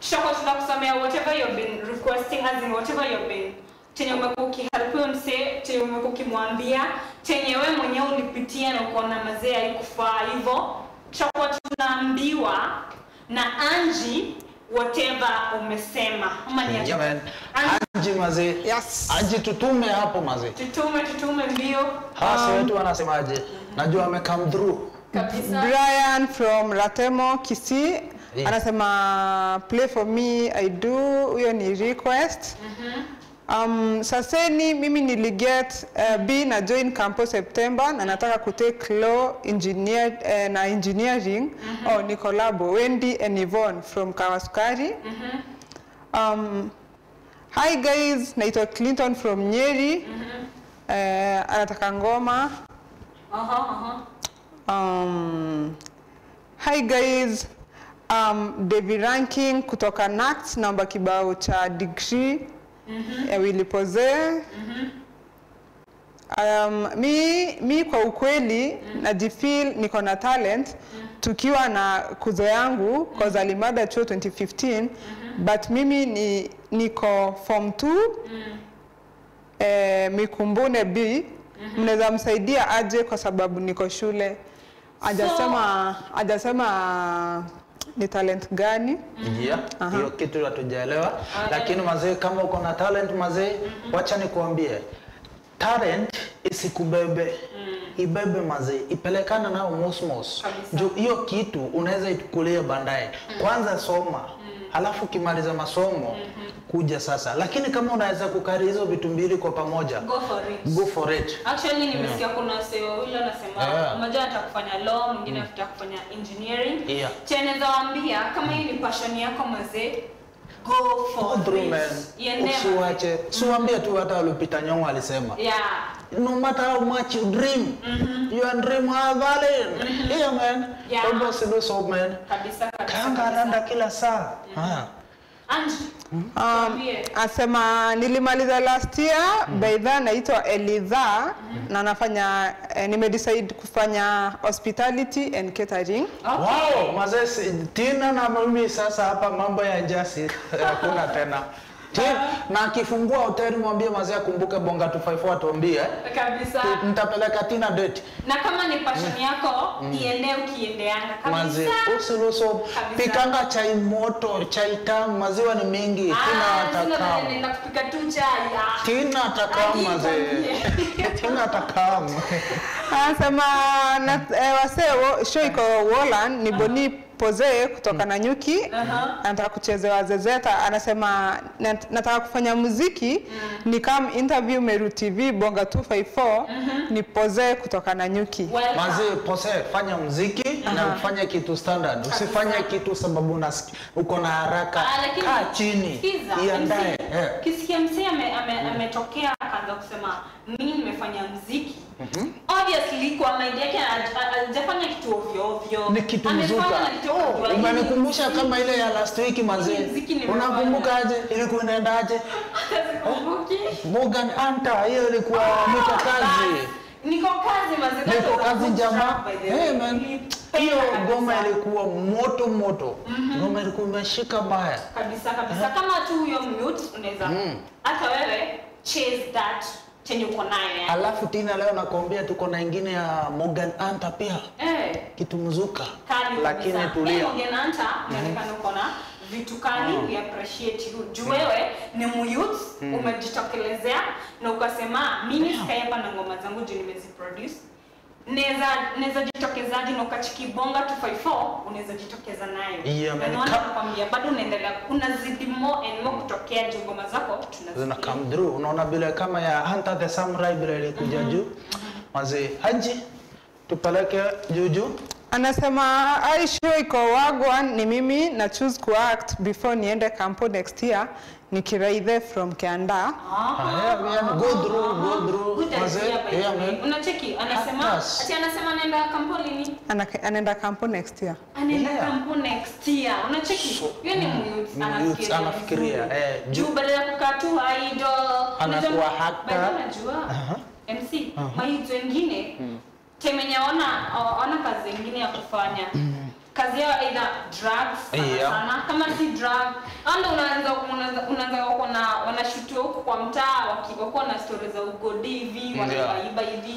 Tutakuwa tunakusomea whatever you've been requesting, as in whatever you've been chenye umekuwa ukihelp msee, chenye umekuwa ukimwambia, chenye wewe mwenyewe ulipitia na ukaona mazee haikufaa hivyo. Tutakuwa tunaambiwa na Angie whatever umesema. Ama ni Yeah, man. Angie mazee. Yes. Angie tutume hapo mazee. Tutume mbio. Hasa wetu wanasemaje? Najua ame come through. Kabisa. Brian from Ratemo Kisii anasema play for me I do, huyo ni request. Saseni mimi niliget B na join campus September na nataka kutake law engineer na engineering. Oh, ni collabo Wendy and Yvonne from Kawasukari. Hi guys, naitwa Clinton from Nyeri. Anataka ngoma. Hi guys, David Ranking kutoka NACT, naomba kibao cha degree ya Willy Poze. Mi kwa ukweli najifeel niko na talent tukiwa na kuzo yangu cause alimada chuo 2015 but mimi ni niko form 2 Mikumbune B. Mnaweza msaidia aje kwa sababu niko shule. Hajasema ni talent gani. Yeah, hiyo kitu hatujaelewa. Lakini mazee, kama uko na talent mazee, wacha nikuambie, talent isikubebe. Ibebe mazee, ipelekana nao mosmos. Juu hiyo kitu unaweza itukulia baadaye. Kwanza soma, alafu ukimaliza masomo kuja sasa. Lakini kama unaweza kukari hizo vitu mbili kwa pamoja, go for it. Go for it. Actually nimesikia kuna yule anasema mmoja anataka kufanya law, mwingine anataka kufanya engineering. Cheneza waambia kama hii ni passion yako mazee, go for through, it. Man. Usiwache. Siwaambie tu hata Lupita Nyong'o alisema. No matter how much you dream, your dream are valid. Yeah man. Don't lose hope, man. Kabisa kabisa. Kanga randa kila saa. Angie. Asema nilimaliza last year by then naitwa Eliza na nafanya nimedecide kufanya hospitality and catering. Wow, mazee Tina na mimi sasa hapa mambo ya jasi hakuna tena. Na akifungua hoteli mwambie mazee akumbuke Bonga 254 atuambie. Kabisa. Nitapeleka Tina date. Na kama ni passion yako iende ukiendeanga kabisa. Mazee usiruhusu pikanga chai moto, chai tamu, maziwa ni mingi. Tina atakam. Nenda kupika tu chai. Tina atakam mazee. Tina atakam. Anasema wasee show iko Wolan ni Boni Poze kutoka Nanyuki. Anataka kuchezewa zezeta. Anasema nataka kufanya muziki ni kama interview Meru TV Bonga 254 ni Poze kutoka Nanyuki. Mazee Poze, fanya muziki na ufanye kitu standard. Usifanye kitu sababu uko na haraka. Kaa chini, iandae. Kisikia msee ametokea akaanza kusema mimi nimefanya muziki. Obviously kwa mind yake hajafanya kitu ovyo ovyo. Ni kitu mzuka. Umenikumbusha kama ile ya last week mazee. Unakumbuka aje? Ilikuwa inaenda aje? Sikumbuki. Morgan Anta hiyo ilikuwa niko kazi. Niko kazi mazee. Niko kazi jamaa. Hey man. Hiyo ngoma ilikuwa moto moto. Ngoma ilikuwa imeshika baya. Kabisa kabisa. Kama tu huyo mute unaweza hata wewe chase that chenye uko nayo yani. Alafu Tina leo nakwambia tuko na ingine ya Morgan Anta pia. Kitu mzuka. Kali. Lakini tulia. Morgan Anta inaonekana uko na vitu kali, we appreciate you. Juu wewe ni youth, umejitokelezea na ukasema mimi sikai hapa na ngoma zangu juu nimeziproduce. Neza jitokezaji na ukachiki Bonga 254 unaweza jitokeza nayo. Yeah, na naona nakwambia bado unaendelea unazidi more and more kutokea juu ngoma zako tunazidi come through. Unaona bila kama ya Hunter the Samurai bila ile kuja juu. Mazee Haji tupeleke juu. Anasema I show iko wagwan ni mimi na choose ku act before niende campo next year nikiraithe from Kianda. Go through. Mazee, yeah man. Unacheki anasema ati anasema anaenda campo lini? Anaenda campo next year. Anaenda campo next year. Unacheki? Hiyo ni youth anafikiria. Juu badala ya kukaa tu idle anakuwa hata. Unajua? MC, mayouth wengine temenya ona kazi nyingine ya kufanya. Kazi yao either drugs sana sana, kama si drug ando unaanza wako na wanashutiwa huku kwa mtaa wakiwa na stories za ugodi hivi, wanaiba hivi.